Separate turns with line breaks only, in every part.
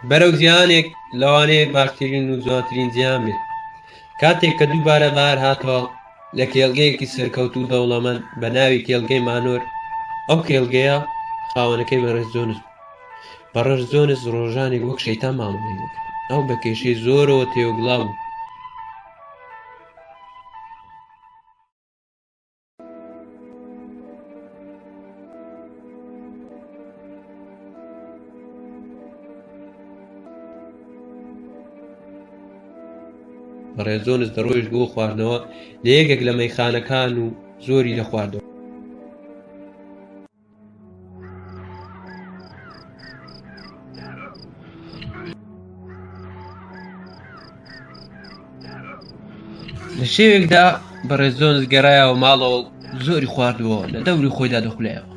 بەرەو جیهانێک لەوانەیە باشترین و جوانترین جیهان بێت. کاتێک کە دووبارە بەهار هاتەوە لە کێڵگەیەکی سەرکەوتوو و دەوڵەمەند بە ناوی کێڵگەی مانۆر، ئەو کێڵگەیە خاوەنەکەی بەڕێز جۆنز بوو. بەڕێز جۆنز ڕۆژانێک وەک شەیتان مامەڵەی دەکرد. ئەو بە کێشەی زۆرەوە تێوەگلا بوو. بەڕێز جۆنز دەڕۆیشت بۆ خواردنەوە لە یەکێک لە مەیخانەکان و زۆری دەخواردەوە. لە شێوێکدا بەڕێز جۆنز گەڕایەوە ماڵەوە و زۆری خواردووە لە دەوری خۆیدا دەخولایەوە.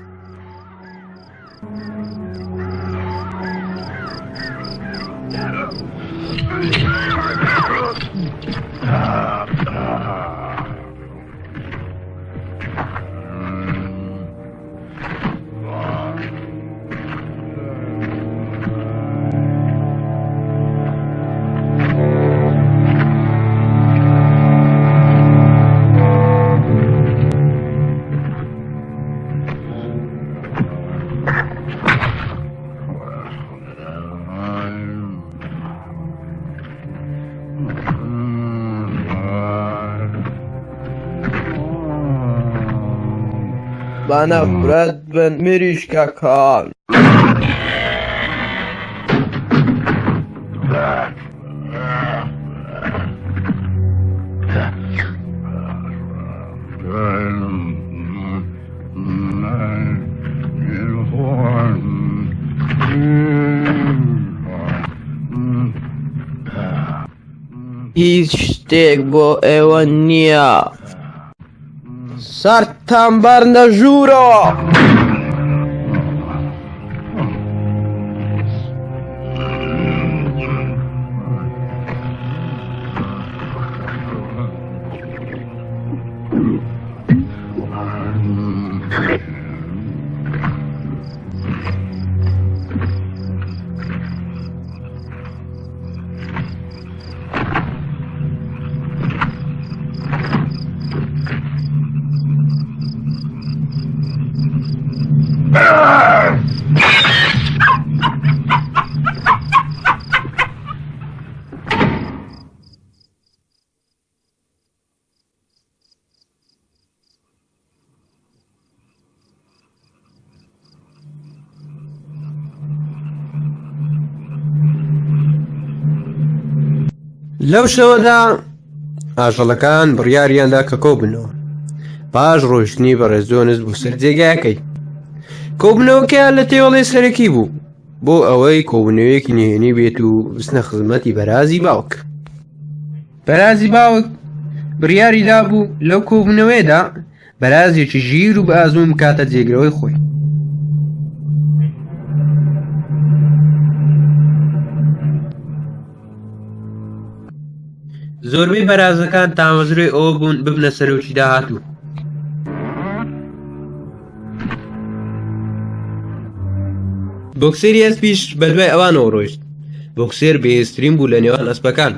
بە نەفرەت بن مریشکەکان. هیچ شتێک بۆ ئێوە نییە. سەرتان بەرنە ژوورەوە.
لەو شەوەدا ئاژەڵەکان بڕیاریاندا کە کۆبنەوە پاش ڕۆیشتنی بەڕێز جۆنز بۆ سەر جێگایەکەی کۆبنەوەکەیان لە تێوەڵێ سەرەکی بوو بۆ ئەوەی کۆبوونەوەیەکی نهێنی بێت و بچنە خزمەتی بەرازی باوک. بەرازی باوک بڕیاری دابوو لەو کۆبوونەوەیەدا بەرازێکی ژیر و بە ئازموون بکاتە جێگرەوەی خۆی. زۆربەی بەرازەکان تامەزرۆی ئەوە بوون ببنە سەرۆکی داهاتوو. بۆکسێری ئەسپیش بەدوای ئەوانەوە ڕۆیشت. بۆکسێر بەهێزترین بوو لە نێوان ئەسپەکان.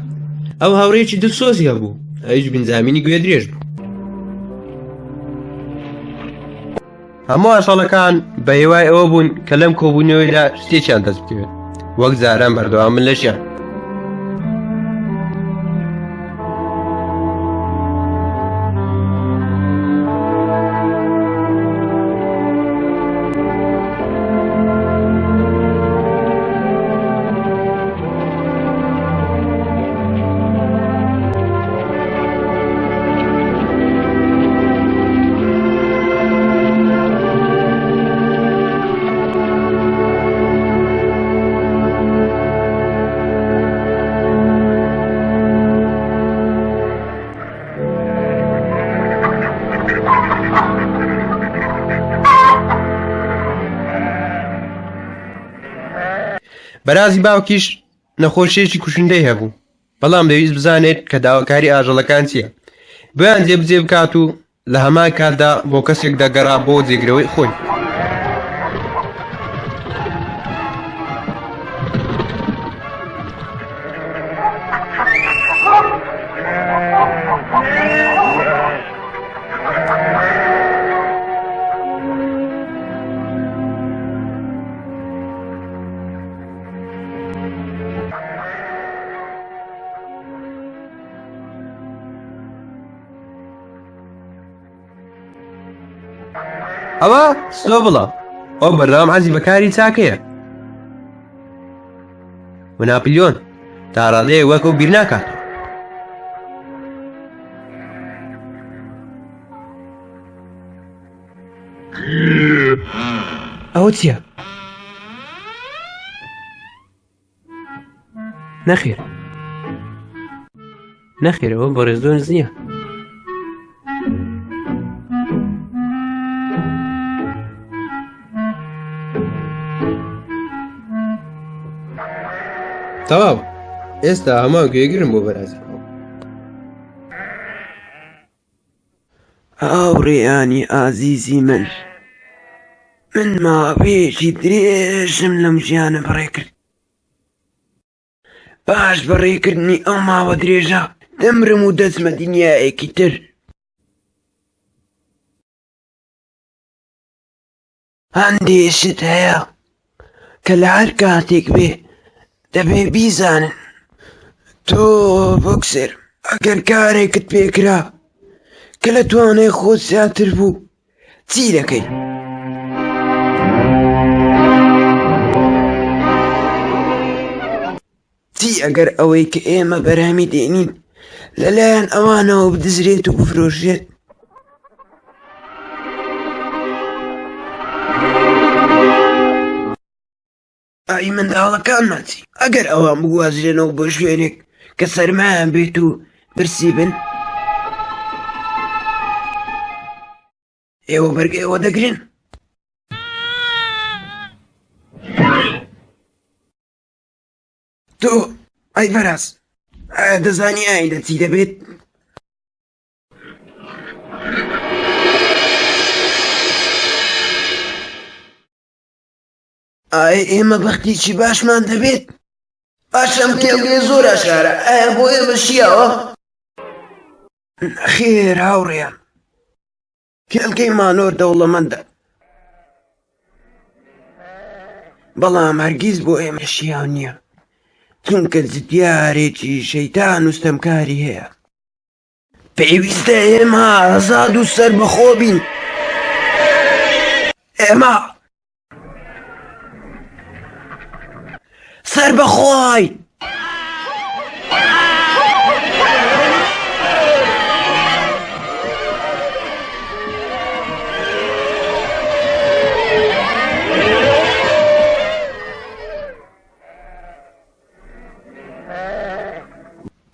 ئەو هاوڕێیەکی دڵسۆزی هەبوو، ئەویش بنجامینی گوێدرێژ بوو. هەموو ئاژەڵەکان بە هیوای ئەوە بوون کە لەم کۆبوونەوەیدا شتێکیان دەست بکەوێت وەک جاران بەردەوام بن لە ژیان. بەرازی باوکیش نەخۆشیەکی کوشندەی هەبوو بەڵام دەویست بزانێت کە داواکاری ئاژەڵەکان چییە بۆیان جێبجێ بکات و لە هەمان کاتدا بۆ کەسێک دەگەڕا بۆ جێگرەوەی خۆی. ئەوە سنۆبڵە، ئەو بەردەوام حەزی بە کاری چاکەیە. و ناپلیۆن تا ڕادەیەک وەک ئەو بیر ناکاتەوە. ئەوە چییە؟ نەخێر نەخێر ئەوە بەڕێز دۆنز نییە. تەواو ئێستا هەمان گوێگرم بۆ بەرازی.
هاوڕێیانی ئازیزی من، من ماوەیەکی درێژم لەم ژیانە بەڕێ کرد. پاش بەڕێکردنی ئەو ماوە درێژە دەمرم و دەچمە دنیایەکی تر. هەندێ شت هەیە کە لە هەر کاتێک بێ دەبێ بیزانن. تۆ بۆکسێر ئەگەر کارێکت پێکرا کە لە توانای خۆت زیاتر بوو چی دەکەی؟ چی ئەگەر ئەوەی کە ئێمە بەرهەمی دێنین لەلایەن ئەوانەوە بدزرێت و بفرۆشرێت؟ ئای منداڵەکانمان چی ئەگەر ئەوان بگوازرێنەوە بۆ شوێنێک کە سەرمایان بێت و برسی بن؟ ئێوە بەرگەی ئەوە دەگرن؟ تۆ ئەی بەراز ئایا دەزانی ئایندە چی دەبێت؟ ئایا ئێمە بەختێکی باشمان دەبێت؟ باشە ئەم کێڵگەیە زۆر ئاشکارە، ئایا بۆ ئێمە شیاوە؟ نەخێر هاوڕێیان، کێڵگەی مانۆر دەوڵەمەندە، بەڵام هەرگیز بۆ ئێمە شیاو نییە، چونکە جوتیارێکی شەیتان و ستەمکاری هەیە. پێویستە ئێمە ئازاد و سەربەخۆ بین. ئێمە سەربەخۆین.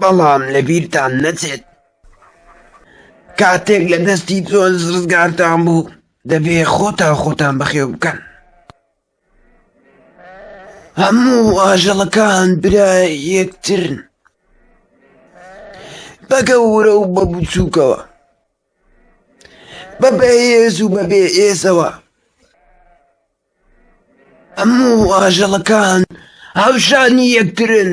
بەڵام لەبیرتان نەچێت کاتێک لە دەستی جۆنز ڕزگارتان بوو دەبێ خۆتان خۆتان بەخێو بکەن. هەموو ئاژەڵەکان برای یەکترن بە گەورە و بە بچووکەوە بە بەهێز و بە بێ ئێزەوە. هەموو ئاژەڵەکان هاوشانی یەکترن.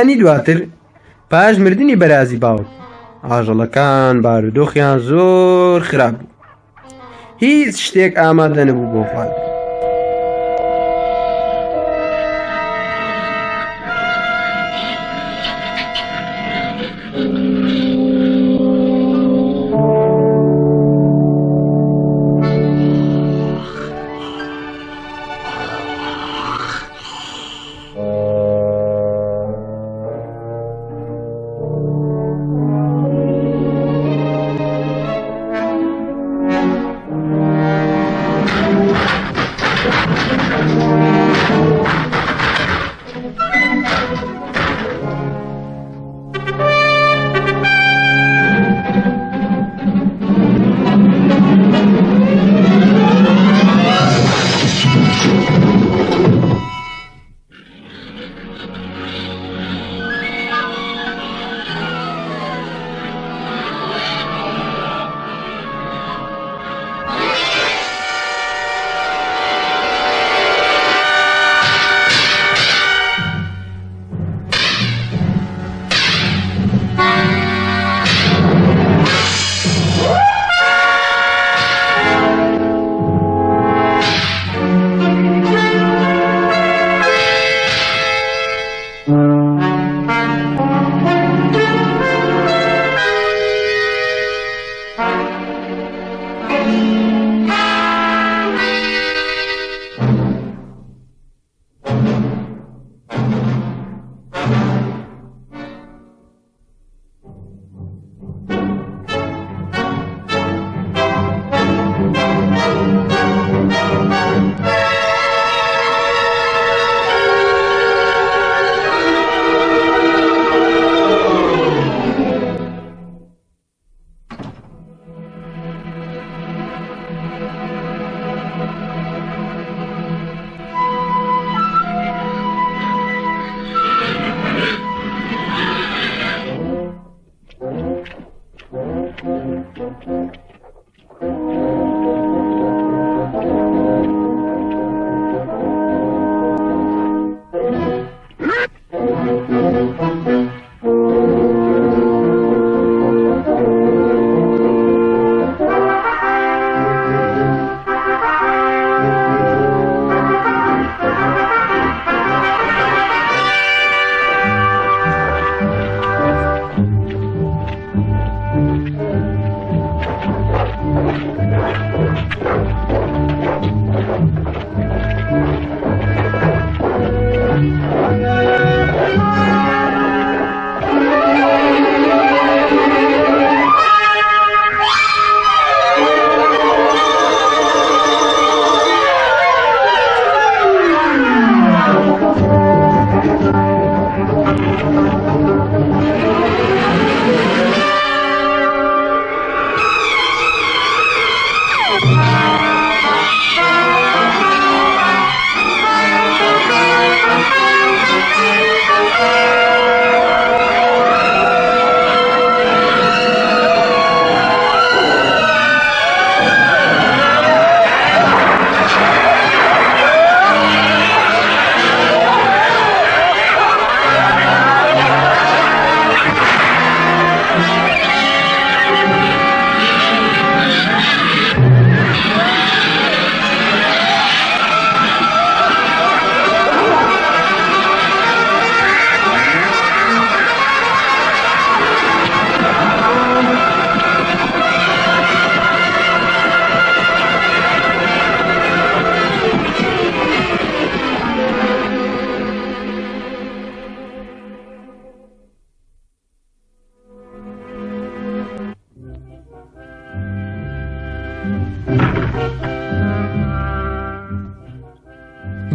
بەیانی دواتر پاش مردنی بەرازی باوک ئاژەڵەکان بارودۆخیان زۆر خراپ بوو هیچ شتێک ئامادە نەبوو بۆ خواردن.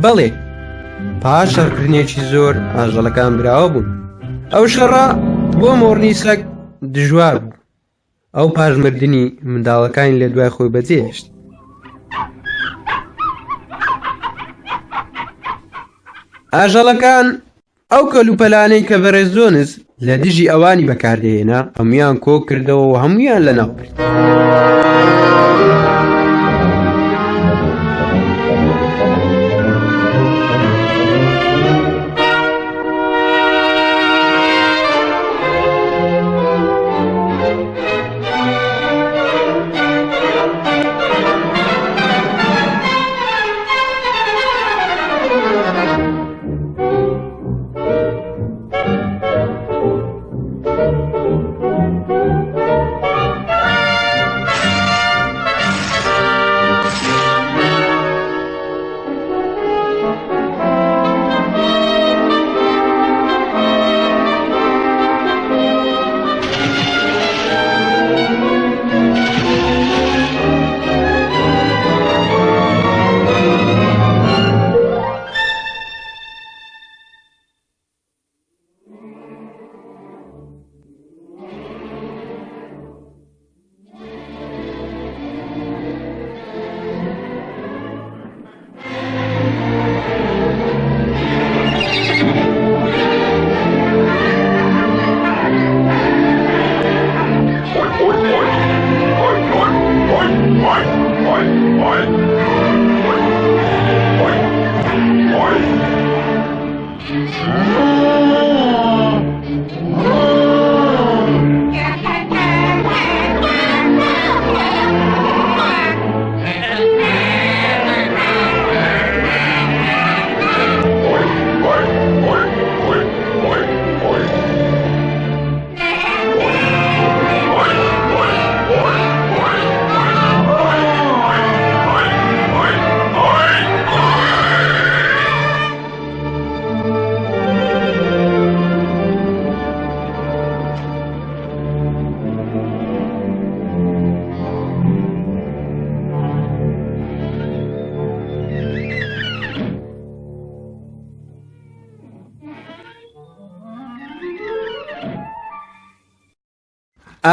بەڵێ پاش شەڕکردنێکی زۆر ئاژەڵەکان براوە بوون ئەو شەڕە بۆ مۆرنی سەگ دژوار بوو ئەو پاش مردنی منداڵەکانی لە دوای خۆی بەجێهێشت. ئاژەڵەکان ئەو کەلوپەلانەی کە بەڕێز جۆنز لە دژی ئەوانی بەکاردەهێنا هەمویان کۆ کردەوە و هەمویان لەناو برد.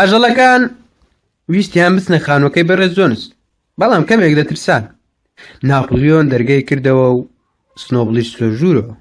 ئاژەڵەکان ویستیان بچنە خانووەکەی بەڕێز جۆنس بەڵام کەمێک دەترسان ناپلیۆن دەرگەی کردەوە و سنۆبڵیش چوە ژوورەوە.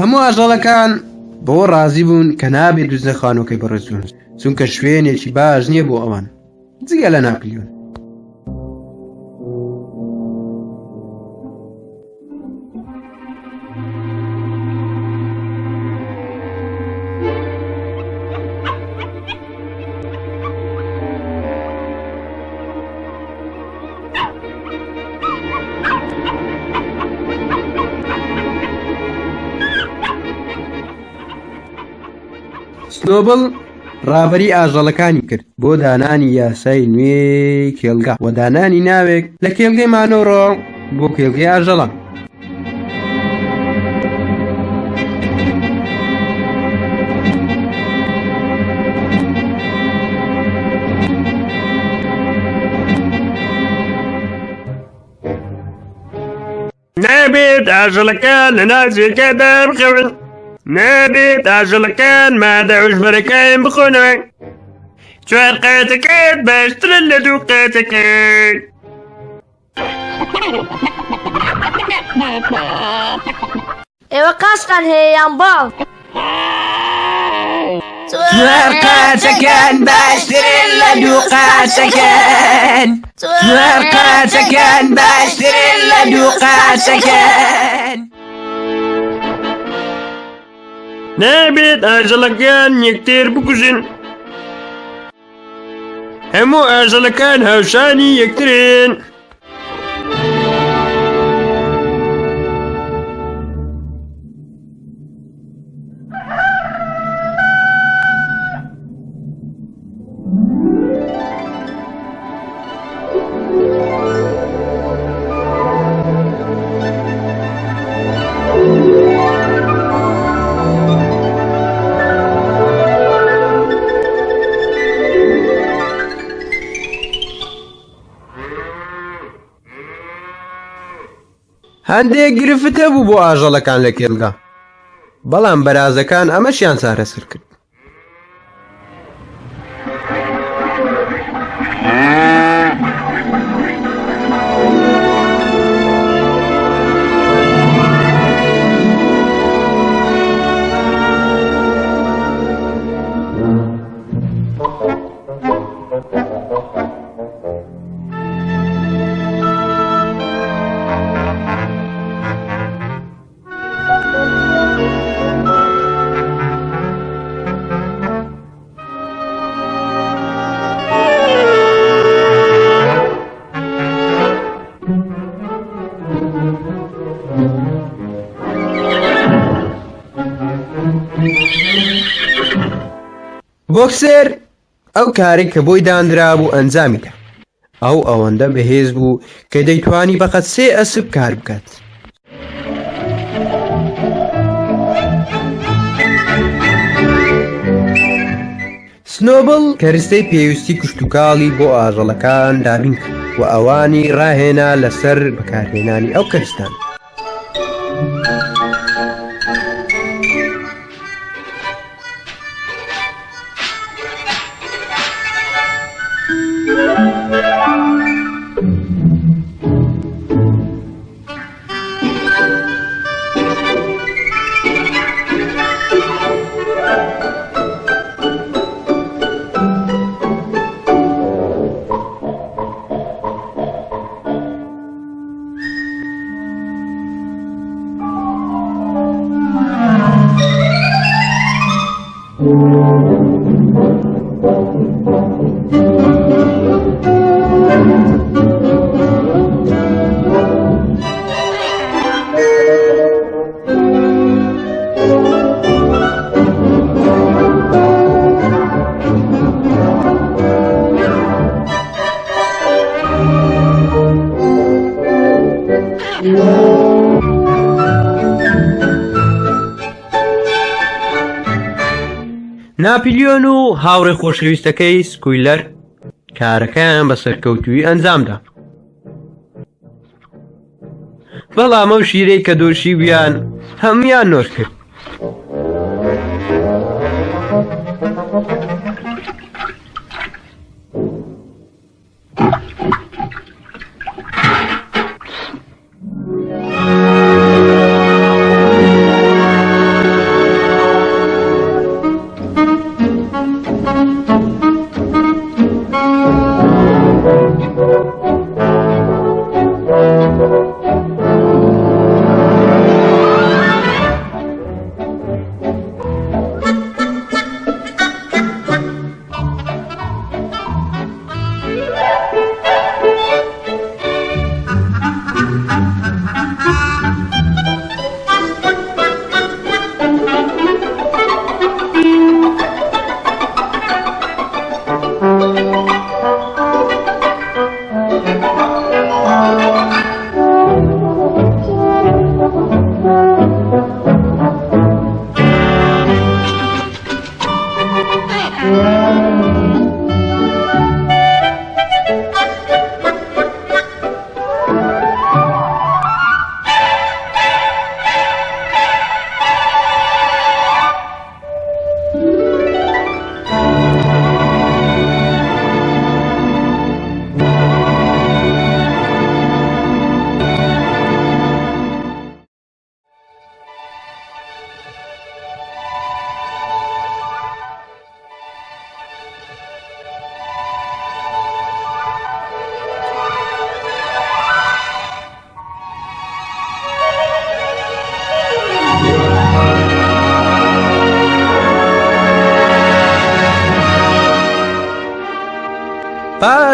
هەموو ئاژەڵەکان بەوە ڕازی بوون کە نابێت بچنە خانووەکەی بەڕێزون چونکە شوێنێکی باش نییە بۆ ئەوان جگە لە ناپلیۆن. سنۆبڵ ڕابەری ئاژەڵەکانی کرد بۆ دانانی یاسای نوێی کێڵگە و دانانی ناوێک لە کێڵگەی مانۆڕۆ بۆ کێڵگەی ئاژەڵان.
نابێت ئاژەڵەکان لە ناو جێگادا بخەون نابێت ئاژەڵەکان مادە هۆشبەرەکان بخۆنەوە چوار قاتەکەت باشترن لە دوو قاتەکەت
ئێوە قاچتان هەیە یان باڵ؟
چوار قاچەکان باشترن لە دوو قاچەکان چوار قاچەکان باشترن لە دوو قاچەکان
نابێت ئاژەڵەکان یەکتر بکوژن هەموو ئاژەڵەکان هاوشانی یەکترن.
هەندێک گرفت هەبوو بۆ ئاژەڵەکان لە کێڵگە، بەڵام بەرازەکان ئەمەشیان چارەسەر کرد. بۆکسێر ئەو کارەی کە بۆی دانرابوو ئەنجامی دا. ئەو ئەوەندە بەهێز بوو کە دەیتوانی بەقەد سێ ئەسپ کار بکات. سنۆبڵ کەرستەی پێویستی کشتوکاڵی بۆ ئاژەڵەکان دابین کرد و ئەوانی ڕاهێنا لەسەر بەکارهێنانی ئەو کەرستانە. ناپلیۆن و هاوڕێ خۆشەویستەکەی سکویلەر کارەکەیان بە سەرکەوتووی ئەنجامدا. بەڵام ئەو شیرەی کە دۆشی بیان هەمویان نۆش کرد.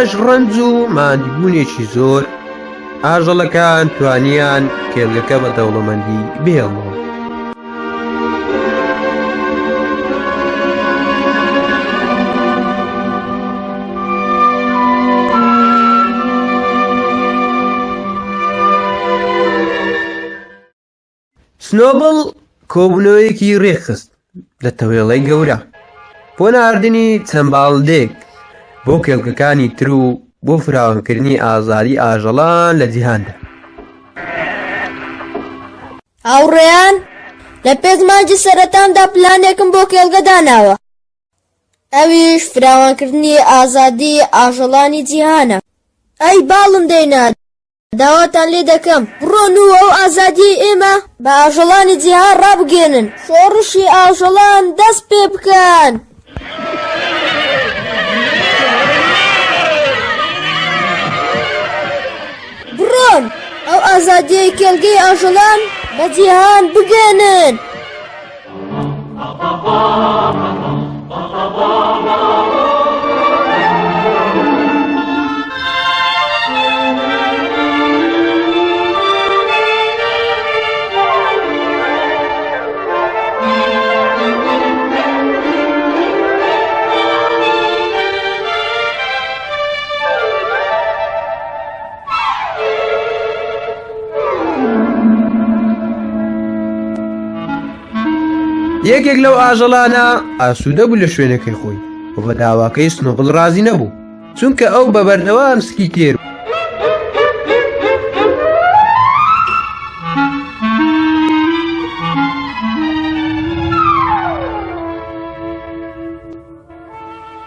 پاش ڕەنج و ماندووبوونێکی زۆر ئاژەڵەکان توانیان کێڵگەکە بە دەوڵەمەندی بهێڵنەوە. سنۆبڵ کۆبوونەوەیەکی ڕێکخست لە تەوێڵەی گەورە بۆ ناردنی چەند باڵندەیەک بۆ کێڵگەکانی تر و بۆ فراوانکردنی ئازادی ئاژەڵان لە جیهاندا.
هاوڕێیان، لە پێنج مانگی سەرەتامدا پلانێکم بۆ کێڵگە داناوە، ئەویش فراوانکردنی ئازادی ئاژەڵانی جیهانە. ئەی باڵندەینە، داواتان لێ دەکەم بڕۆن و ئەو ئازادییەی ئێمە بە ئاژەڵانی جیهان ڕابگەیەنن. شۆڕشی ئاژەڵان دەست پێ بکەن. بڕۆن ئەو ئازادیەی کێڵگەی ئاژەڵان بە جیهان بگەنن.
یەکێک لەو ئاژەڵانە ئاسوودە بوو لە شوێنەکەی خۆی و بە داواکەی سنۆبڵ ڕازی نەبوو چونکە ئەو بە بەردەوام سکی تێر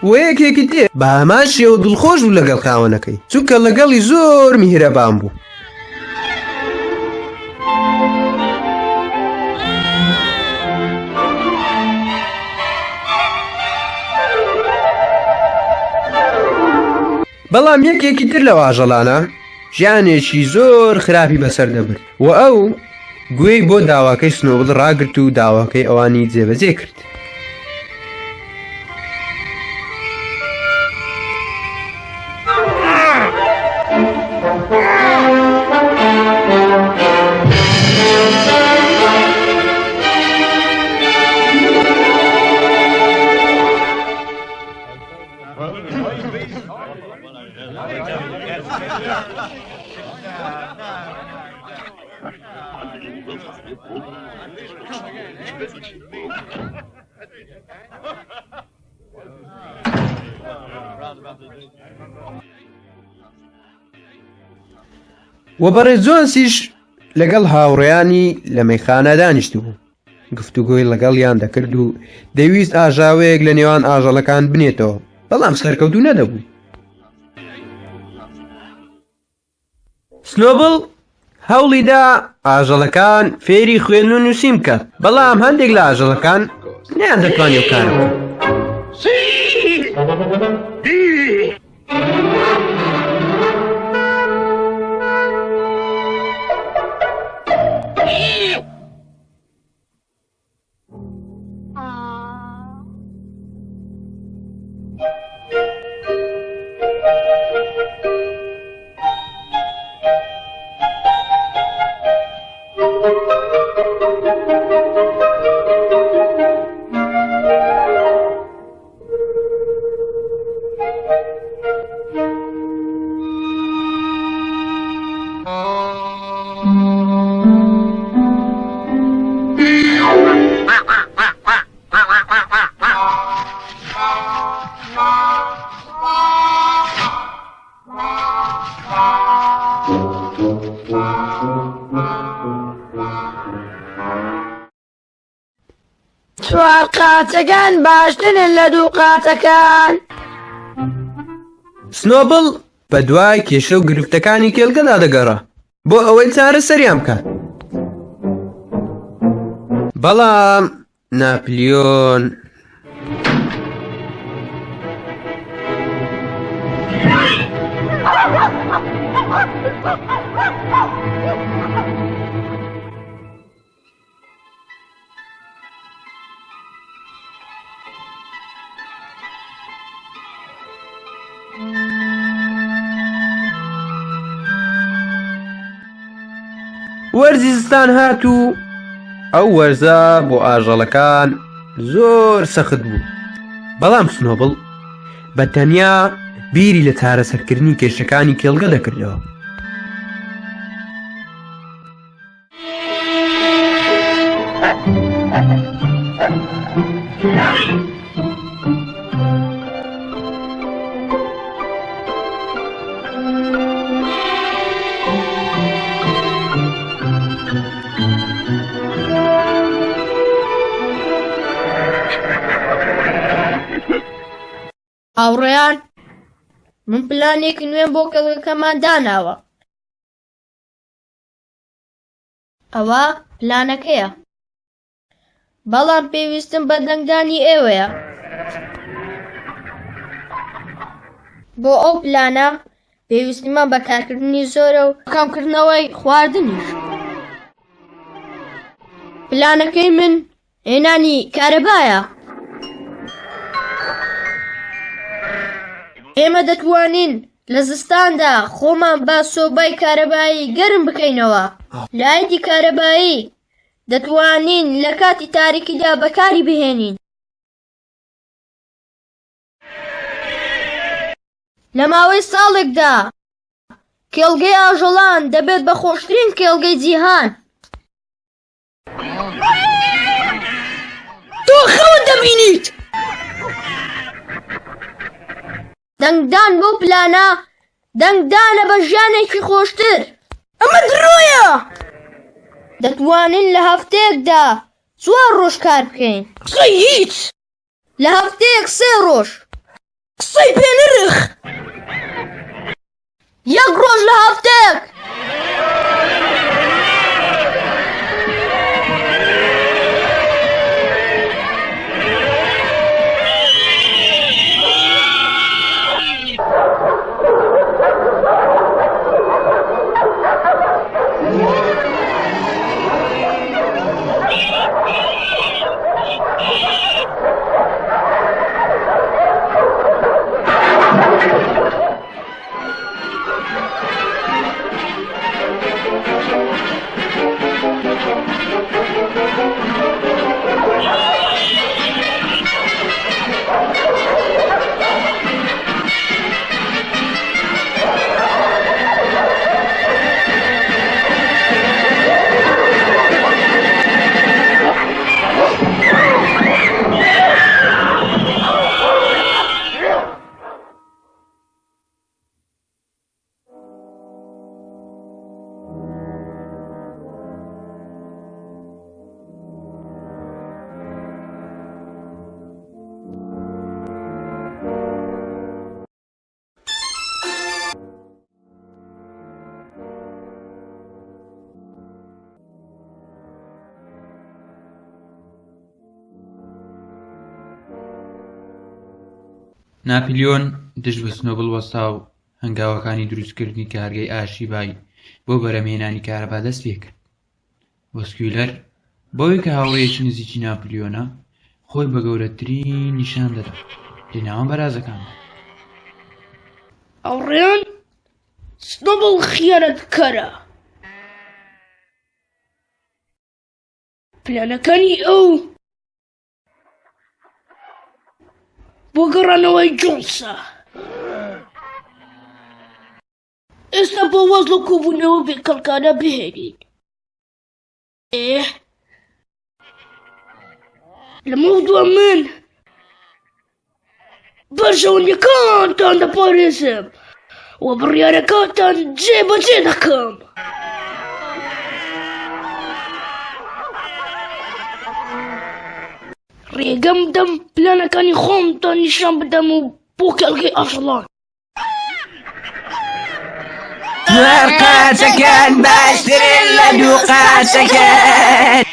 و یەکێکی تر بە هەمان شێوە دڵخۆش بوو لەگەڵ خاوەنەکەی چونکە لەگەڵی زۆر میهرەبان بوو. بەڵام یەکێکی تر لەو ئاژەڵانە ژیانێکی زۆر خراپی بەسەر دەبرد و ئەو گوێی بۆ داواکەی سنۆبڵ ڕاگرت و داواکەی ئەوانی جێبەجێ کرد. و بەڕێز جۆنسیش لەگەڵ هاوڕێیانی لە مەیخانە دانیشتبوو گفتوگۆی لەگەڵیان دەکرد و دەیویست ئاژاوەیەک لە نێوان ئاژەڵەکان بنێتەوە بەڵام سەرکەوتوو نەدەبوو. سنۆبڵ هەوڵیدا ئاژەڵەکان فێری خوێندن و نووسین بکات بەڵام هەندێک لە ئاژەڵەکان نیان دەتوانێت ئەو کارە بکەن.
چوار قاچەکان باشترن لە دوو قاچەکان.
سنۆبڵ بە دوای کێشە و گرفتەکانی کێڵگەدا دەگەڕا بۆ ئەوەی چارەسەریان بکات. بەڵام ناپلیۆن وەرزی زستان هات و ئەو وەرزە بۆ ئاژەڵەکان زۆر سەخت بوو بەڵام سنۆبڵ بە تەنیا بیری لە چارەسەرکردنی کێشەکانی کێڵگە دەکردەوە.
هاوڕێیان، من پلانێکی نوێم بۆ کێڵگەکەمان داناوە. ئەوە پلانەکەیە. بەڵام پێویستم بە دەنگدانی ئێوەیە. بۆ ئەو پلانە پێویستیمان بە کارکردنی زۆرە و کەمکردنەوەی خواردنیش. پلانەکەی من هێنانی کارەبایە. ئێمە دەتوانین لە زستاندا خۆمان بە سۆبای کارەبایی گەرم بکەینەوە. لایتی کارەبایی دەتوانین لە کاتی تاریکیدا بەکاری بهێنین. لە ماوەی ساڵێکدا کێڵگەی ئاژەڵان دەبێت بە خۆشترین کێڵگەی جیهان.
تۆ خەون دەبینیت!
دەنگدان بەو پلانە دەنگدانە بە ژیانێکی خۆشتر.
ئەمە درۆیە!
دەتوانین لە هەفتەیەکدا چوار ڕۆژ کار بکەین.
قسەی هیچ!
لە هەفتەیەک سێ ڕۆژ.
قسەی بێ نرخ!
یەک ڕۆژ لە هەفتەیەک.
ناپلیۆن دژ بە سنۆبڵ وەستا و هەنگاوەکانی دروستکردنی کارگەی ئاشی بای بۆ بەرهەمهێنانی کارەبا دەست پێکرد. و سکویلەر بەوەی کە هاوڕێیەکی نزیکی ناپلیۆنە خۆی بە گەورەترین نیشان دەدا لە ناوان بەرازەکاندا.
هاوڕێیان، سنۆبڵ خیانەتکارە. پلانەکانی ئەو بۆ گەڕانەوەی جۆنسە. ئێستا بۆ واز لەو کۆبوونەوە بێکەڵکانە بهێنین. ئێ لەمەودوا من بەرژەوەندیەکانتان دەپارێزم و بڕیارەکانتان جێبەجێ دەکەم. ڕێگەم بدەم پلانەکانی خۆمتان نیشان بدەم و بۆ کێڵگەی ئاژەڵان.
چوار قاچەکان باشترن لە دوو قاچەکان.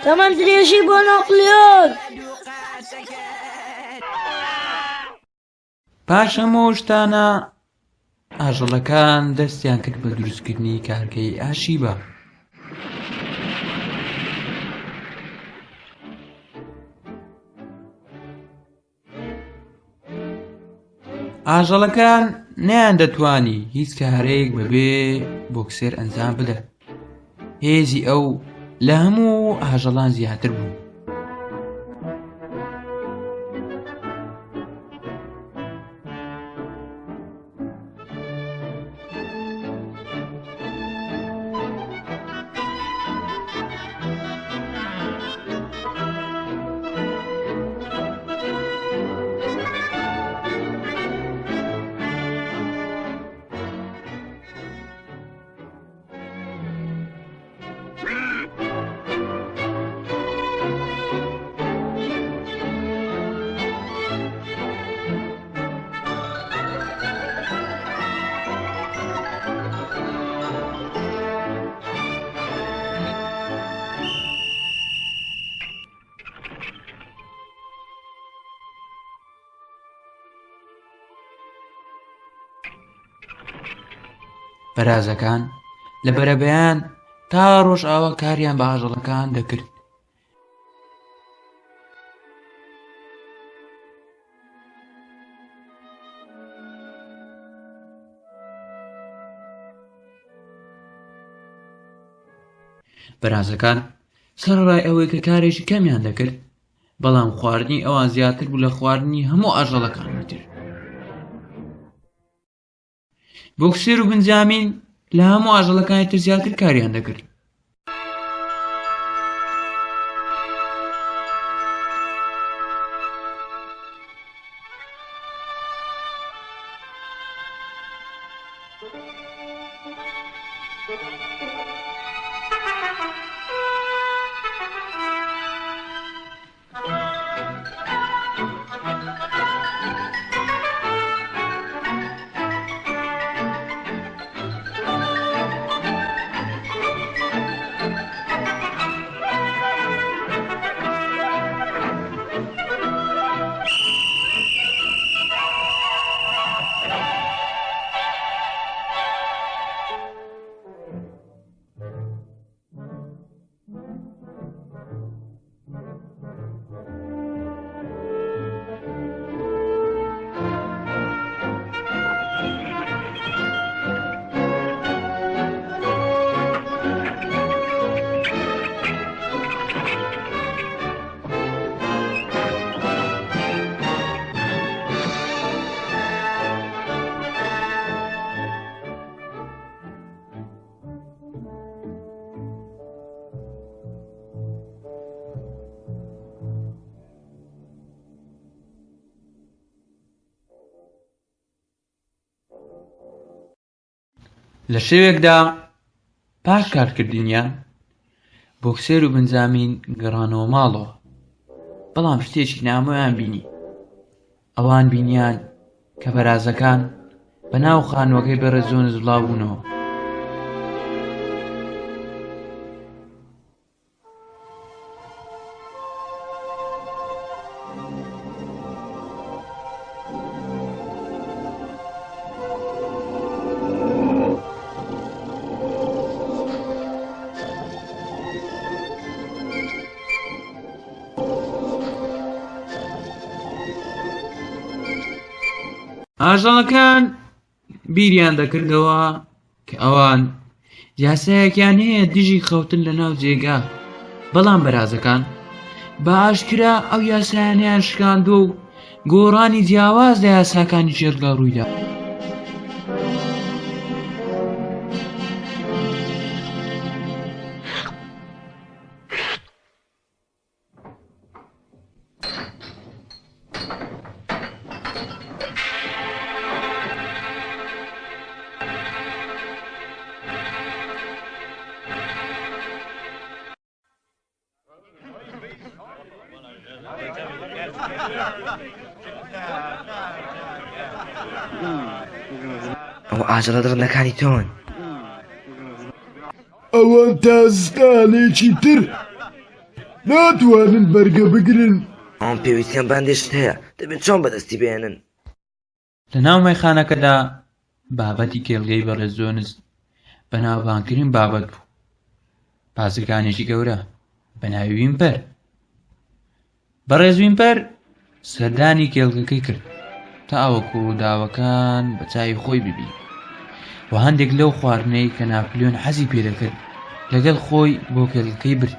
تەمەن درێژی بۆ ناپلیۆن.
پاش هەموو شتانە ئاژەڵەکان دەستیان کرد بە دروستکردنی کارگەی ئاشیبا. ئاژەڵەکان نەیاندەتوانی هیچ کارێک بەبێ بۆکسێر ئەنجام بدەن. هێزی ئەو لە هەموو ئاژەڵان زیاتر بوو.
بەرازەکان لە بەرەبەیان تا ڕۆژئاوا کاریان بە ئاژەڵەکان دەکرد. بەرازەکان سەرەڕای ئەوەی کە کارێکی کەمیان دەکرد بەڵام خواردنی ئەوان زیاتر بوو لە خواردنی هەموو ئاژەڵەکانی تر. بۆکسێر و بنجامین لە هەموو ئاژەڵەکانی تر زیاتر کاریان دەکرد. لە شەوێکدا پاش کارکردنیان بۆکسێر و بنجامین گەڕانەوە ماڵەوە بەڵام شتێکی نامۆیان بینی ئەوان بینیان کە بەرازەکان بە ناو خانووەکەی بەڕێز جۆنز بڵاوبوونەوە. ئاژەڵەکان بیریان دەکردەوە کە ئەوان یاسایەکیان هەیە دژی خەوتن لە ناو جێگا بەڵام بەرازەکان بە ئاشکرا ئەو یاسایانیان شکاندووە و گۆڕانی جیاواز لە یاساکانی جێگا ڕوویدا.
ئەوە ئاژەڵە دڕندەکانی تۆن.
ئەوان تا زستانێکی تر ناتوانن بەرگە بگرن.
ئەوان پێویستیان بە هەندێ شت هەیە، دەبێت چۆن بەدەستی بهێنن؟
لە ناو مەیخانەکەدا بابەتی کێڵگەی بەڕێز جۆنز بەناوبانگترین بابەت بوو. بازرگانێکی گەورە بە ناوی ویمپەر. بەڕێز ویمپەر سەردانی کێڵگەکەی کرد تاوەکو ڕووداوەکان بە چاوی خۆی ببینێت و هەندێک لەو خواردنەی کە ناپلیۆن حەزی پێدەکرد لەگەڵ خۆی بۆ کێڵگەکەی برد.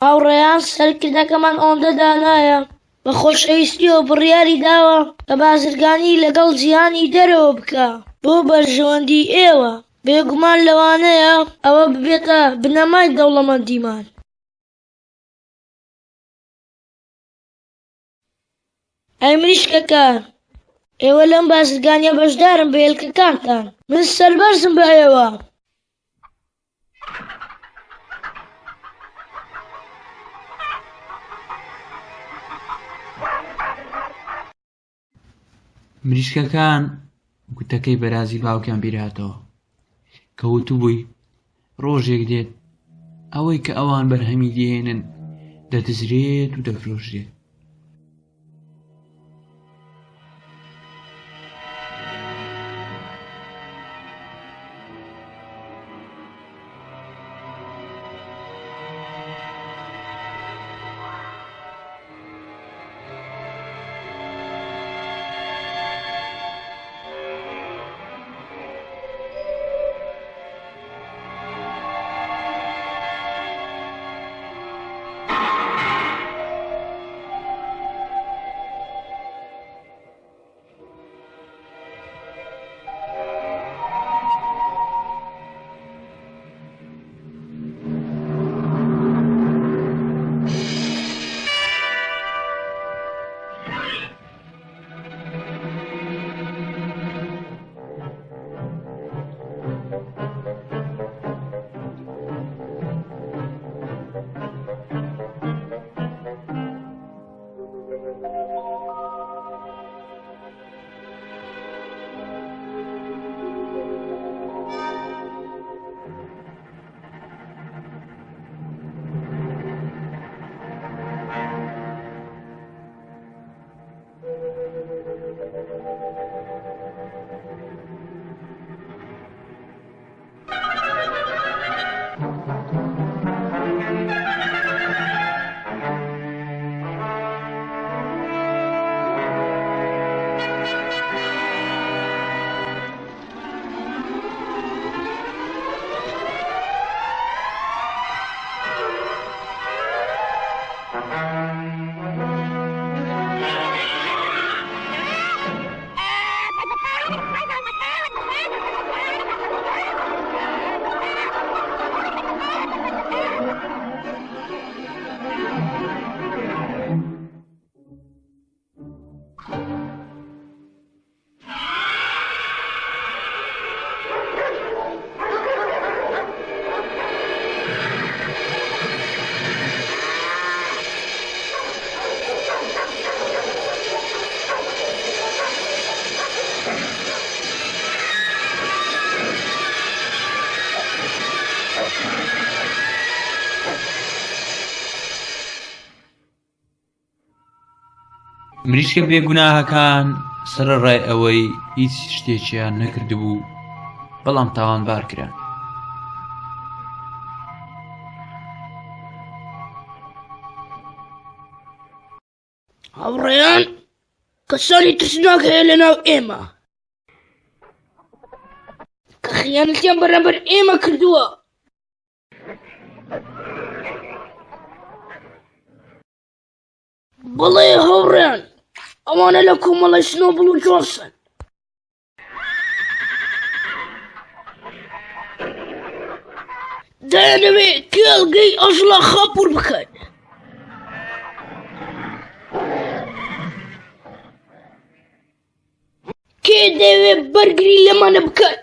هاوڕێیان سەرکردەکەمان ئەوەندە دانایە بە خۆشەویستیەوە بڕیاری داوە کە بازرگانی لەگەڵ جیهانی دەرەوە بکا بۆ بەرژەوەندی ئێوە، بێگومان لەوانەیە ئەوە ببێتە بنەمای دەوڵەمەندیمان. ئەی مریشکەکان، ئێوە لەم بازرگانیە بەشدارن بە هێلکەکانتان، من سەربەرزم بە ئێوە.
مریشکەکان گوتەکەی بەرازی باوکیان بیرهاتەوە کە وتبووی ڕۆژێک دێت ئەوەی کە ئەوان بەرهەمی دێنن دەدزرێت و دەفرۆشرێت. مریشکە بێگوناهەکان سەرەڕای ئەوەی هیچ شتێکیان نەکردبوو بەڵام تاوانبار کران.
هاوڕێیان کەسانی ترسناک هەیە لەناو ئێمە کە خیانەتیان بەرامبەر ئێمە کردووە. بەڵێ هاوڕێیان ئەوانە لە کۆمەڵی سنۆبڵ و جۆنسن. دەیانەوێ کێڵگەی ئەژڵە خاپوور بکەن. کێ دەیەوێ بەرگری لەمانە بکات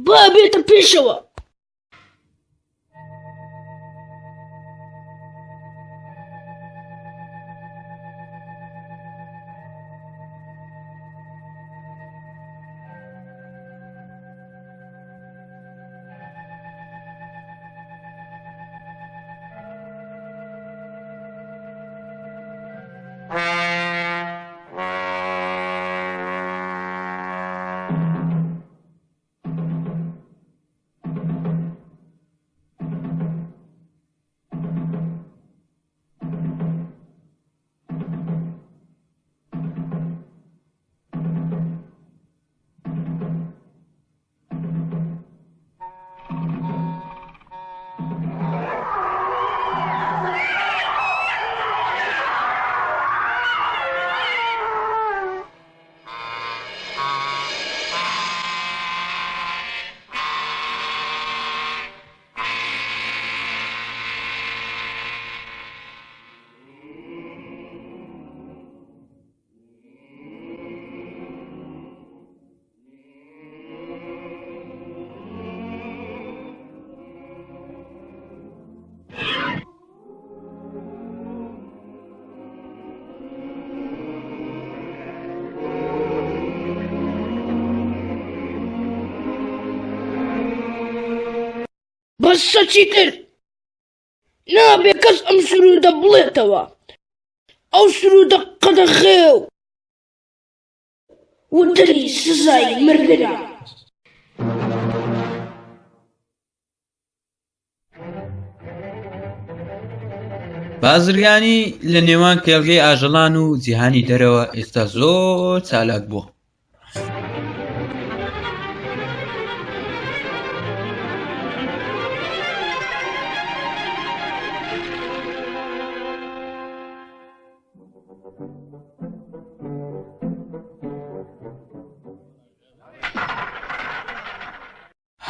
با بێتە پێشەوە. بەسە چیتر نابێ کەس ئەم سروودە بڵێتەوە ئەو سروودە قەدەغەیە و وتنی سزای مردنە.
بازرگانی لە نێوان کێڵگەی ئاژەڵان و جیهانی دەرەوە ئێستا زۆر چالاک بووە.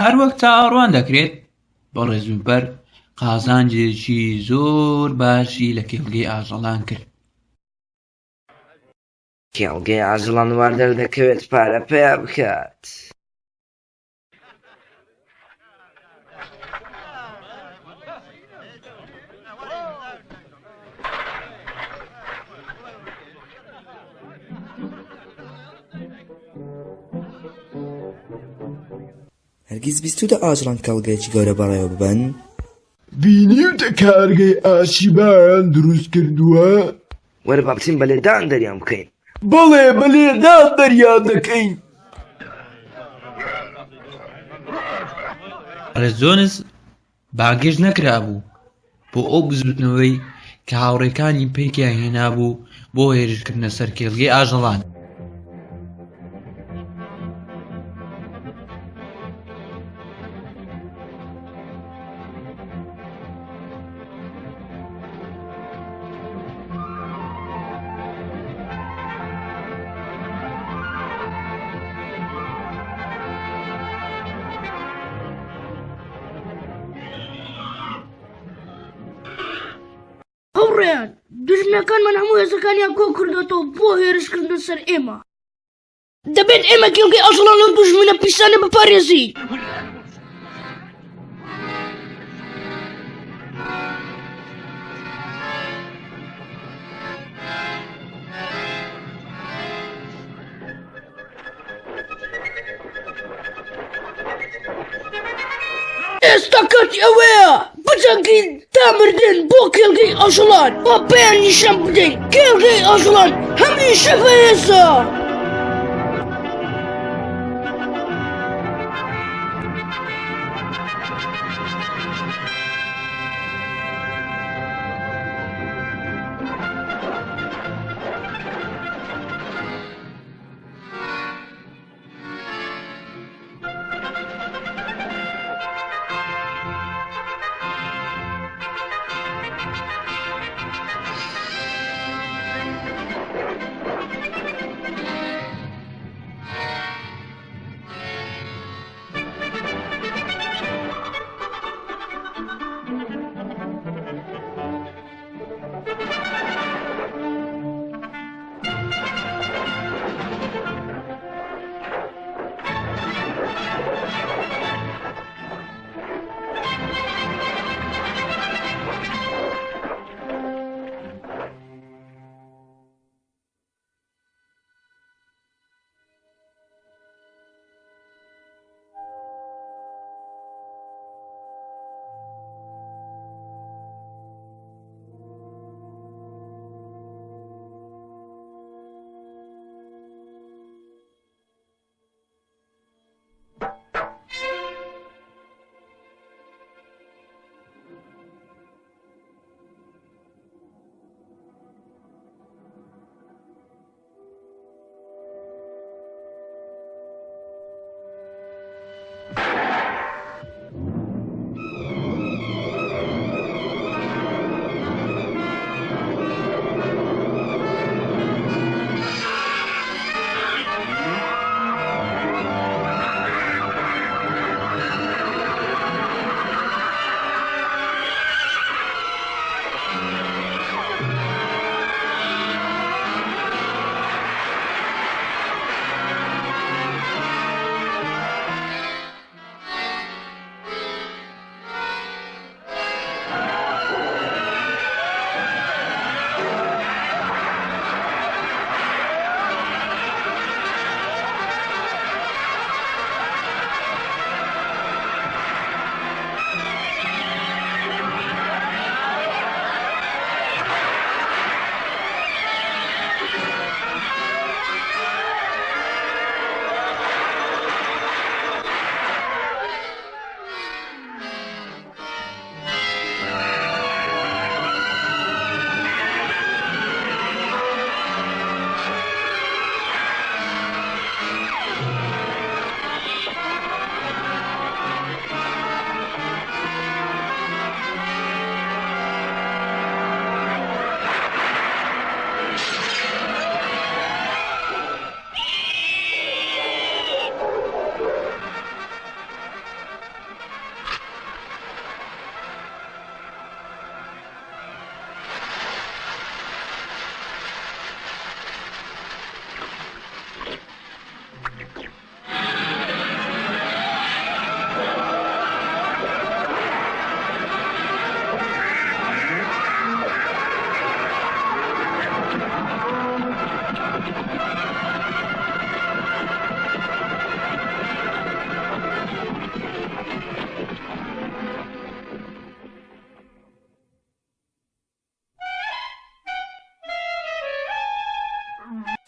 هەروەک چاوەڕوان دەکرێت، بەڕێز ویمپەر قازانجێکی زۆر باشی لە کێڵگەی ئاژەڵان کرد.
کێڵگەی ئاژەڵان وا دەردەکەوێت پارە پەیا بکات.
هەرگیز بیستوتە ئاژەڵان کێڵگەیەکی گەورە بەڕێوە ببەن؟
بینیوتە کارگەی ئاشی بایان دروست کردووە؟
وەرە با بچین بە لێدان دەریان بکەین.
بەڵێ بە لێدان دەریان دەکەین.
بەڕێز جۆنز بانگهێشت نەکرابوو بۆ ئەو بزووتنەوەی کە هاوڕێکانی پێکیان هێنابوو بۆ هێرشکردنە سەر کێڵگەی ئاژەڵان.
هاوڕێیان، دوژمنەکانمان هەموو هێزەکانیان کۆ کردۆتەوە بۆ هێرشکردنە سەر ئێمە. دەبێت ئێمە کێڵگەی ئاژەڵان لەو دوژمنە پیسانە بپارێزین. ئێستا کاتی ئەوەیە بجەنگین تا مردن بۆ کێڵگەی ئاژەڵان با پێیان نیشان بدەین کێڵگەی ئاژەڵان هەمیشە بەهێزە.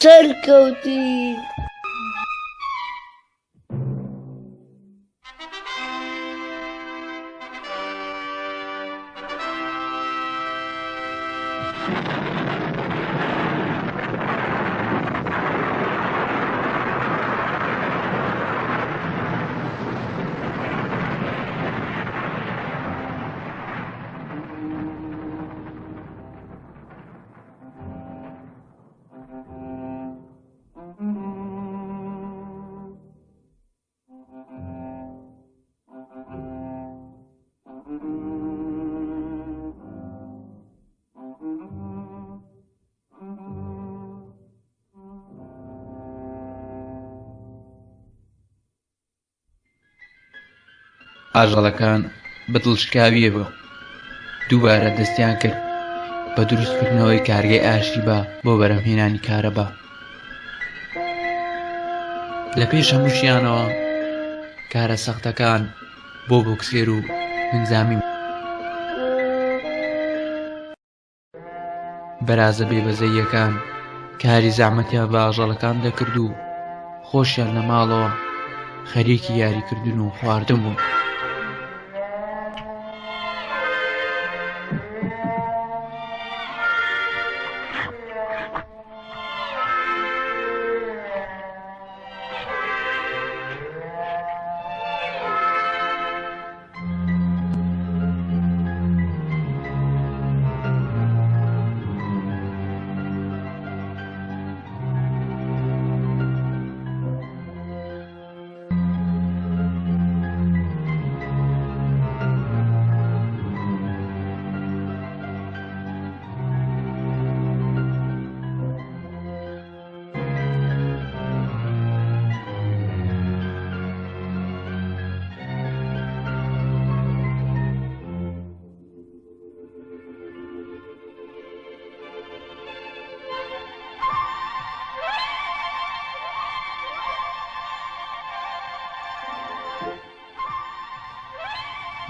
سەرکەوتین.
ئاژەڵەکان بە دڵشکاوییەوە دووبارە دەستیان کرد بە دروستکردنەوەی کارگەی ئاشی با بۆ بەرهەمهێنانی کارەبا. لە پێش هەمووشیانەوە کارە سەختەکان بۆ بۆکسێر و بنزامین بەرازە بێبەزەییەکان کاری زەحمەتیان بە ئاژەڵەکان دەکرد و خۆشیان لە ماڵەوە خەریکی یاریکردن و خواردن بوون.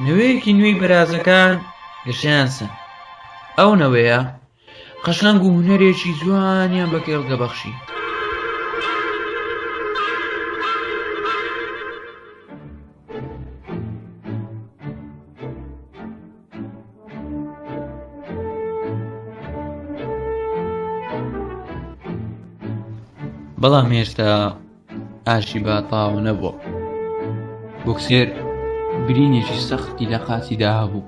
نەوەیەکی نوێی بەرازەکان گەشەیان سەند. ئەو نەوەیە قەشەنگ و هونەرێکی جوانیان بە کێڵگە بەخشی. بەڵام هێشتا ئاشی با تەواو نەبووە. بۆکسێر برینێکی سەختی لە قاچیدا هەبوو.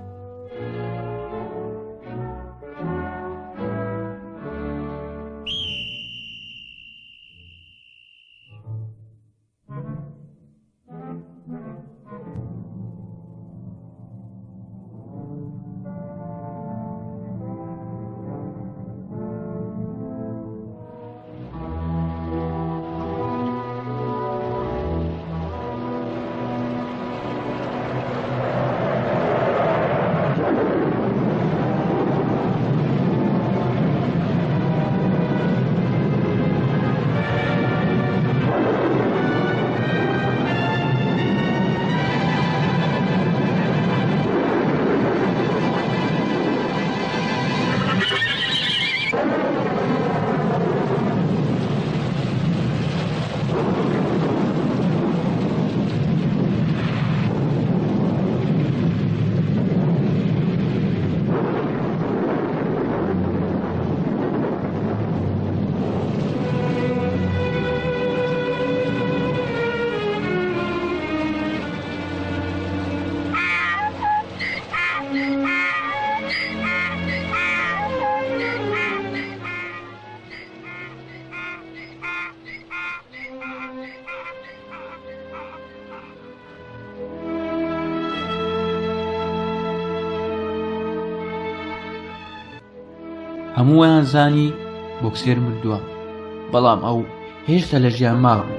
هەموویان زانی بۆکسێر مردووە بەڵام ئەو هێشتا لە ژیان مابوو.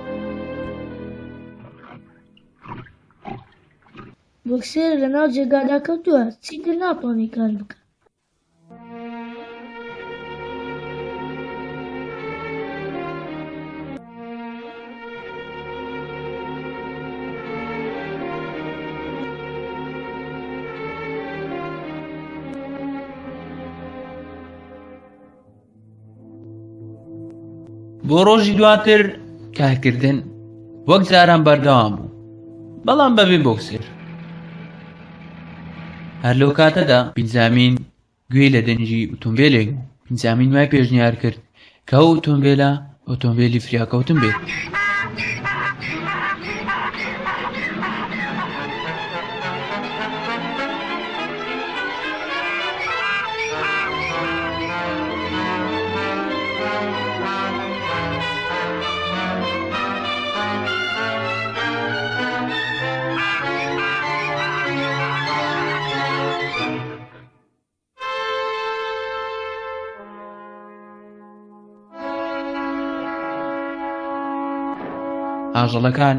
بۆکسێر لەناو جێگادا کەوتووە چیتر ناتوانێت کار بکات.
بۆ ڕۆژی دواتر کارکردن وەک جاران بەردەوام بوو بەڵام بەبێ بۆکسێر. هەر لەو کاتەدا بینجامین گوێی لە دەنگی ئوتۆمبێلێک بوو. بینجامین وای پێشنیار کرد کە ئەو ئوتۆمبێلە ئۆتۆمبێلی فریاکەوتن بێت. ئاژەڵەکان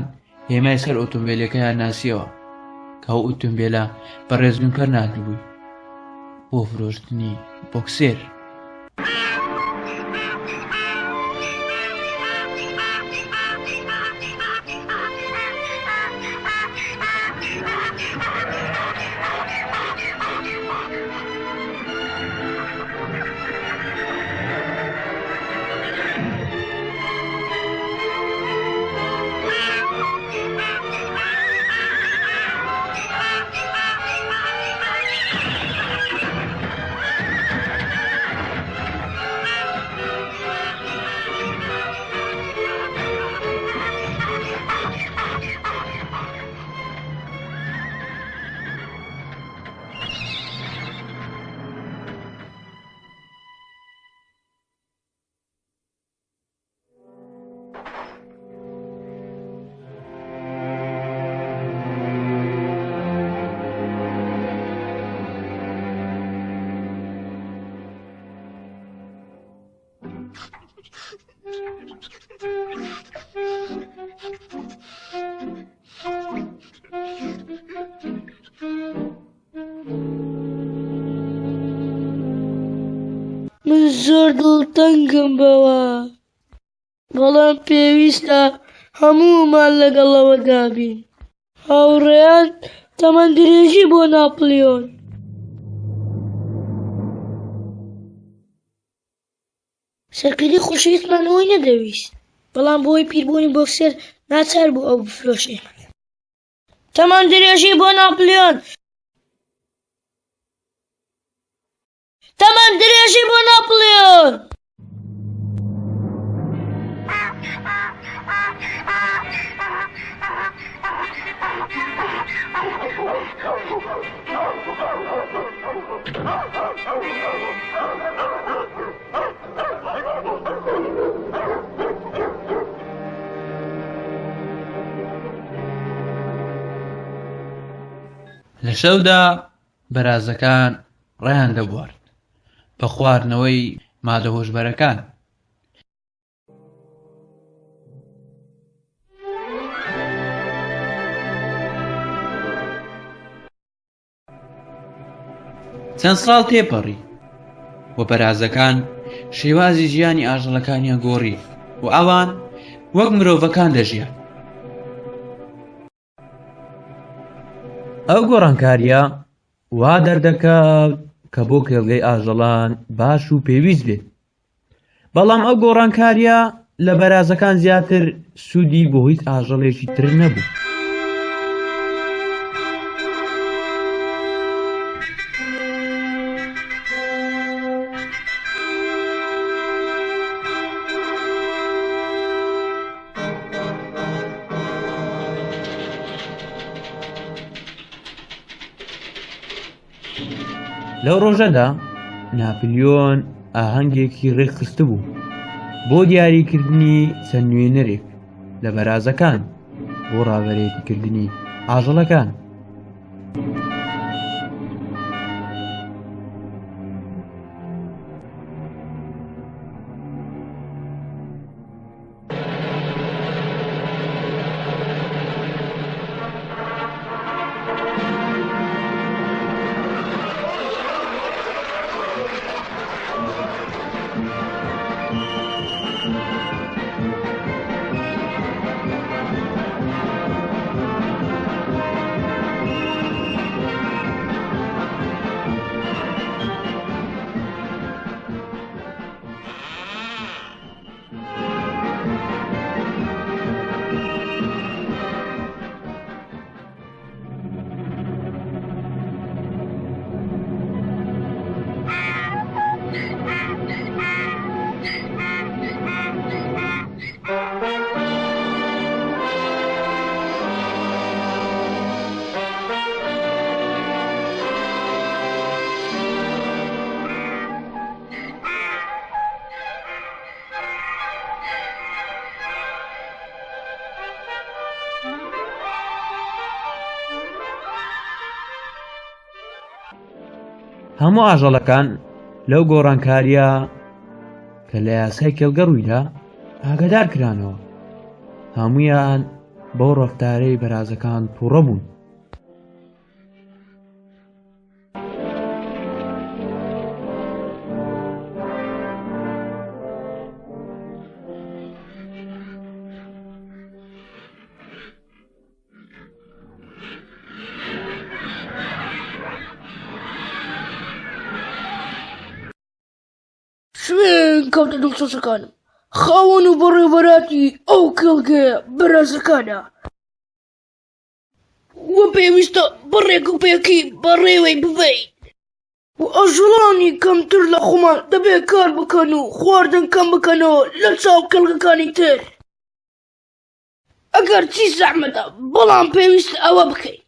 هێمای سەر ئۆتۆمبیلەکەیان ناسیەوە کە ئەو ئۆتۆمبیلە بە ڕێزگونکەر ناردبووی بۆ فرۆشتنی بۆکسێر.
من زۆر دڵتەنگم بەوە بەڵام پێویستە هەموومان لەگەڵ ئەوەدا بین. هاوڕێیان تەمەن درێژی بۆ ناپلیۆن. سەرکردەی خۆشەویستمان ئەوەی نەدەویست، بەڵام بەهۆی پیربوونی بۆکسێر ناچار بوو ئەو بفرۆشێ. تەمەن درێژی بۆ ناپلیۆن! تەمەن درێژی بۆ ناپلیۆن!
لە شەودا بەرازەکان ڕێیان دەبوارد بە خواردنەوەی مادە هۆشبەرەکان. چەند ساڵ تێپەڕی و بەرازەکان شێوازی ژیانی ئاژەڵەکانیان گۆڕی و ئەوان وەک مرۆڤەکان دەژیان. ئەو گۆڕانکارییە وا دەردەکەوت کە بۆ کێڵگەی ئاژەڵان باش و پێویست بێت، بەڵام ئەو گۆڕانکارییە لە بەرازەکان زیاتر سوودی بۆ هیچ ئاژەڵێکی تر نەبوو. لەو ڕۆژەدا ناپلیۆن ئاهەنگێکی ڕێکخستبوو بۆ دیاریکردنی چەند نوێنەرێک لە بەرازەکان بۆ ڕابەرێتیکردنی ئاژەڵەکان. هەموو ئاژەڵەکان لەو گۆڕانکارییە کە لە یاسای کێڵگە ڕوویدا ئاگادار کرانەوە. هەموویان بەو ڕەفتارەی بەرازەکان تووڕە بوون.
شوێن کەوتە دڵسۆزەکانم خاوەن و بەڕێوەبەراتی ئەو کێڵگەیە بەرازەکانە و پێویستە بە ڕێک و پێکی بەڕێوەی ببەین و ئاژەڵانی کەمتر لە خۆمان دەبێ کار بکەن و خواردن کەم بکەنەوە لە چاو کێڵگەکانی تر ئەگەر چی زەحمەتە بەڵام پێویستە ئەوە بکەین.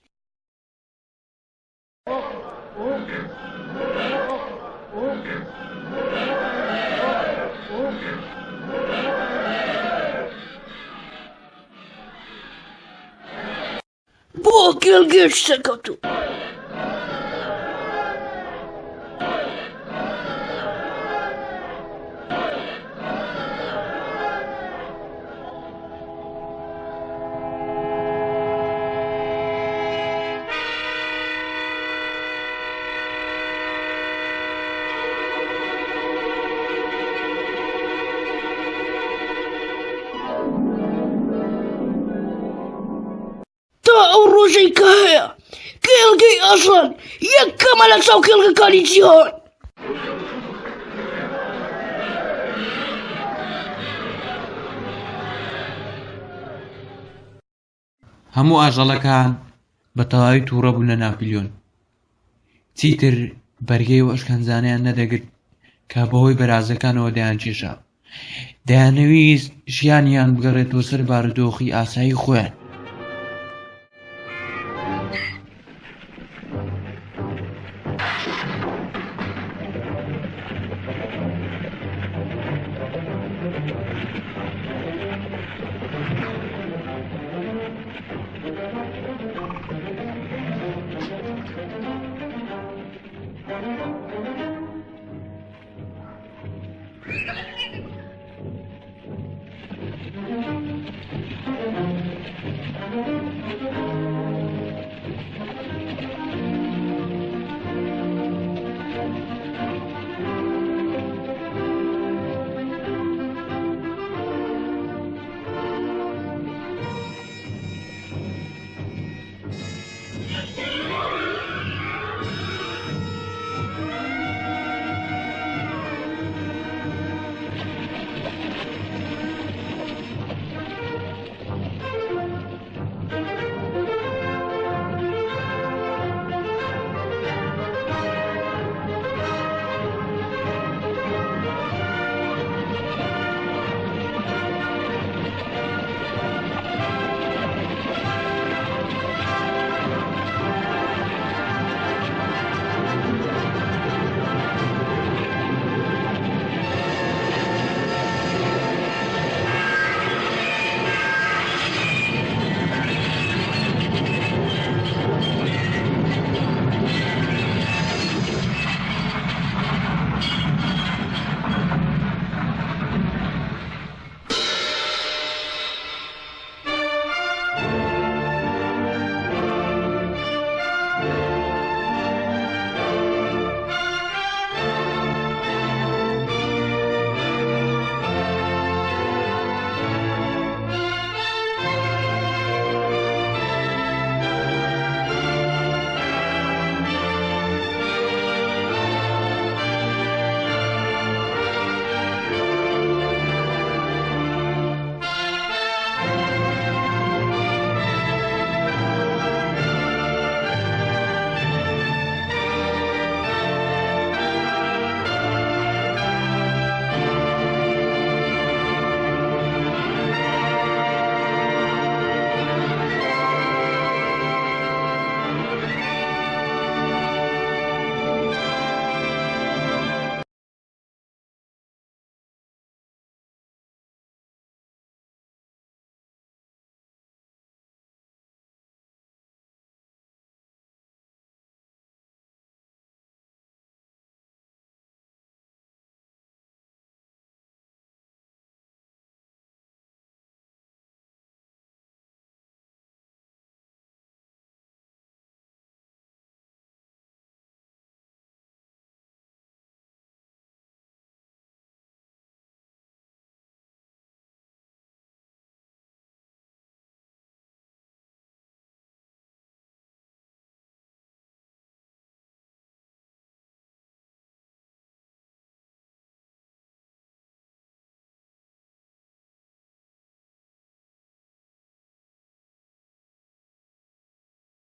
بۆ کێڵگەیەکی سەرکەوتوو. تا ئەو ڕۆژەی کە هەیە کێڵگەی ئاژەڵان یەکەمە لە چاو کێڵگەکانی جیهان.
هەموو ئاژەڵەکان بە تەواوی تووڕە بوون لە ناپلیۆن. چیتر بەرگەی ئەو ئەشکەنجانەیان نەدەگرت کە بەهۆی بەرازەکانەوە دەیانکێشا. دەیانەویست ژیانیان بگەڕێتەوە سەر بارودۆخی ئاسایی خۆیان.